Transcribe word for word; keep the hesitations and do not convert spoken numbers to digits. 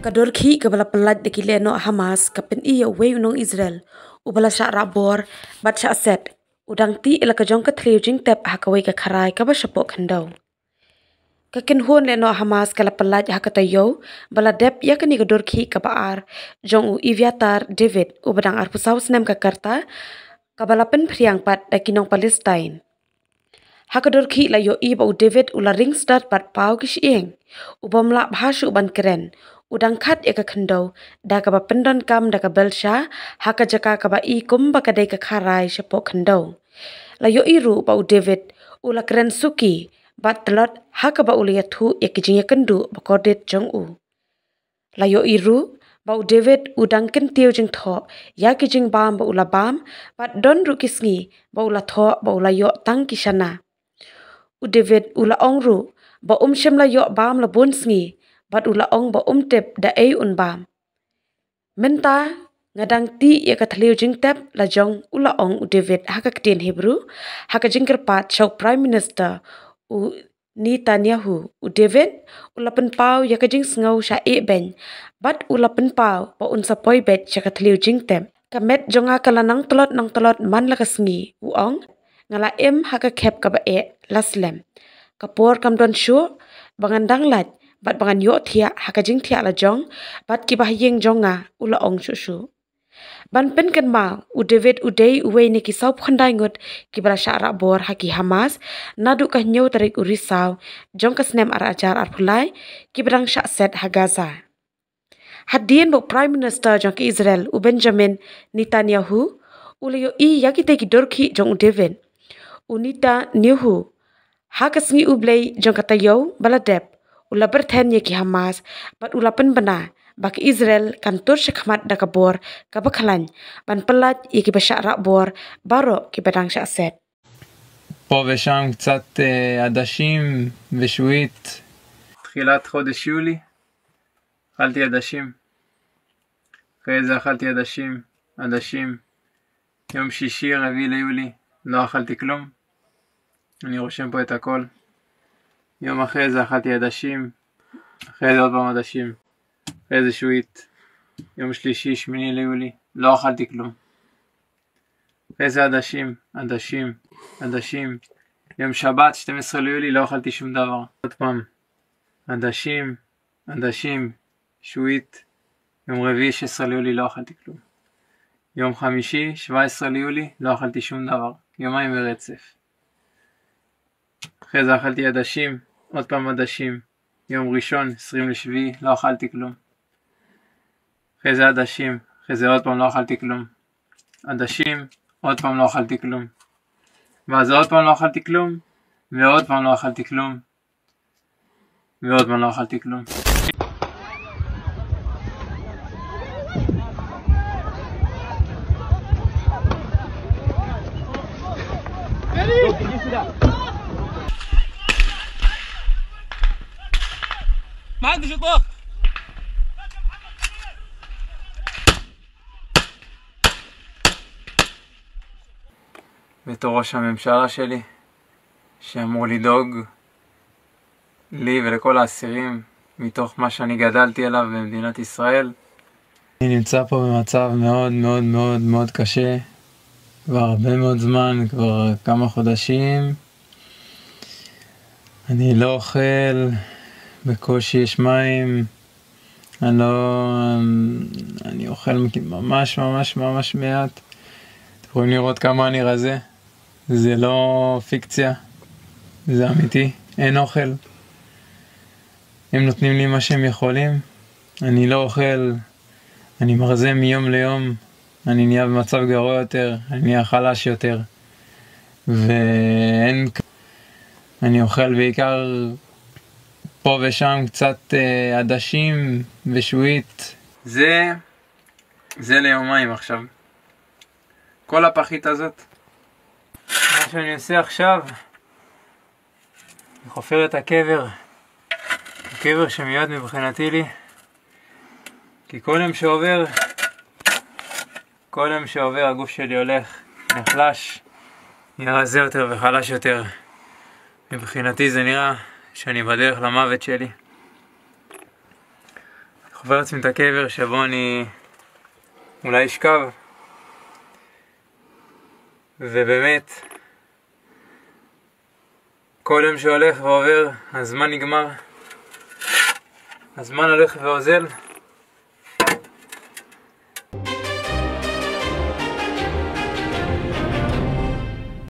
Ka dur khih kaba la pyllait da ki lehnoh Hamas ka pyni ïa uwei u nong Israel uba la shah rah bor bad shah set, u dang tih ïa la ka jong ka thliew jingtep ha kawei ka kharai kaba shapoh khyndew. Ka kynhun lehnoh Hamas ka la pyllait ha ka taïew ba la dep ïa kane ka dur khih kaba ar jong u Eviatar David, uba dang arphew saw snem ka rta, kaba la pynphriang pat da ki nong Palestine. Ha ka dur khih la ïohi ba u David u la ring stad bad paw ki shyieng. U bym lah bha shuh ban kren. U dang khat ïa ka khyndew da kaba pyndonkam da ka belsha ha ka jaka kaba i kumba ka dei ka kharai shapoh khyndew. La ïohi ruh ba u David u la kren suki bad tlot ha kaba u la ïathuh ïa ki jingïakynduh ba kordit jong u. La ïohi ruh ba u David u dang kyntiew jingthoh ïa ki jingbam ba u la bam, bad don ruh ki sngi ba u la thoh ba u la ïoh tang ki shana. U David u la ong ruh ba um shym la ïoh bam la bun sngi, bad u la ong ba um tip da ei un bam. Mynta nga dang tih ïa ka thliew jingtep la jong, u la ong u David ha ka ktien Hebru, ha ka jingkyrpad sha u Prime Minister u Netanyahu. U David u la pynpaw ïa ka jingsngew sha eh beiñ, bad u la pynpaw ba un sa poi beit sha ka thliew jingtep. Ka met jong nga ka la nang tlot nang tlot man la ka sngi, u ong. Nga la im ha ka khep kaba eh la slem. Ka por kam don shuh ba ngan dang lait bad ba ngan ïoh thiah ha ka jingthiah la jong bad ki bahaïing jong nga, u la ong shuh shuh. Ban pynkynmaw, u David u dei uwei na ki sawphew khyndai ngut kiba la shah rah bor ha ki Hamas naduh ka hynñiew tarik u Risaw jong ka snem ar hajar arphew lai, kiba dang shah set ha Gaza. Hadien ba u Prime Minister jong ka Israel u Benjamin Netanyahu u la ïohi ïa kitei ki dur khih jong u David, u Netanyahu, ha ka sngi U Blei jong ka taïew ba la dep, u la byrthen ïa ki Hamas bad u la pynbna ba ka Israel kan tur shakhmat da ka bor kaba khlaiñ ban pyllait ïa kiba shah rah bor baroh kiba dang shah set. פה ושם קצת אה, עדשים ושעועית. תחילת חודש יולי, אכלתי עדשים. אחרי זה אכלתי עדשים, עדשים. יום שישי, רביעי ליולי, לא אכלתי כלום. אני רושם פה את הכל. יום אחרי זה אכלתי עדשים, אחרי זה עוד פעם עדשים, אחרי זה שעועית. יום שלישי, שמיני ליולי, לא אכלתי כלום. אחרי זה עדשים, עדשים, עדשים. יום שבת, שתים עשרה ליולי, לא אכלתי שום דבר. עוד פעם, עדשים, עדשים, שעועית. יום רביעי, שש עשרה ליולי, לא אכלתי כלום. יום חמישי, שבע עשרה ליולי, לא אכלתי שום דבר. יומיים ברצף. אחרי זה אכלתי עדשים, עוד פעם עדשים. יום ראשון, עשרים לשביעי, לא אכלתי כלום. אחרי זה עדשים, אחרי זה עוד פעם לא אכלתי כלום. עדשים, עוד פעם לא אכלתי כלום. ואז עוד פעם לא אכלתי כלום, ועוד פעם לא אכלתי כלום, ועוד פעם לא אכלתי כלום. בתור ראש הממשלה שלי, שאמור לדאוג לי ולכל האסירים מתוך מה שאני גדלתי עליו במדינת ישראל. אני נמצא פה במצב מאוד מאוד מאוד מאוד קשה כבר הרבה מאוד זמן, כבר כמה חודשים. אני לא אוכל, בקושי יש מים, אני לא... אני אוכל ממש ממש ממש מעט. אתם יכולים לראות כמה אני רזה. זה לא פיקציה, זה אמיתי, אין אוכל. הם נותנים לי מה שהם יכולים, אני לא אוכל, אני מרזה מיום ליום, אני נהיה במצב גרוע יותר, אני נהיה חלש יותר. ואין... אני אוכל בעיקר פה ושם קצת אה, עדשים ושעועית. זה, זה ליומיים עכשיו. כל הפחית הזאת. מה שאני עושה עכשיו, אני חופר את הקבר. הקבר שמיועד מבחינתי לי. כי כל יום שעובר, כל יום שעובר הגוף שלי הולך, נחלש, נהיה רזה יותר וחלש יותר. מבחינתי זה נראה שאני בדרך למוות שלי. עובר לעצמי את הקבר שבו אני אולי אשכב. ובאמת, כל יום שהולך ועובר, הזמן נגמר. הזמן הולך ואוזל.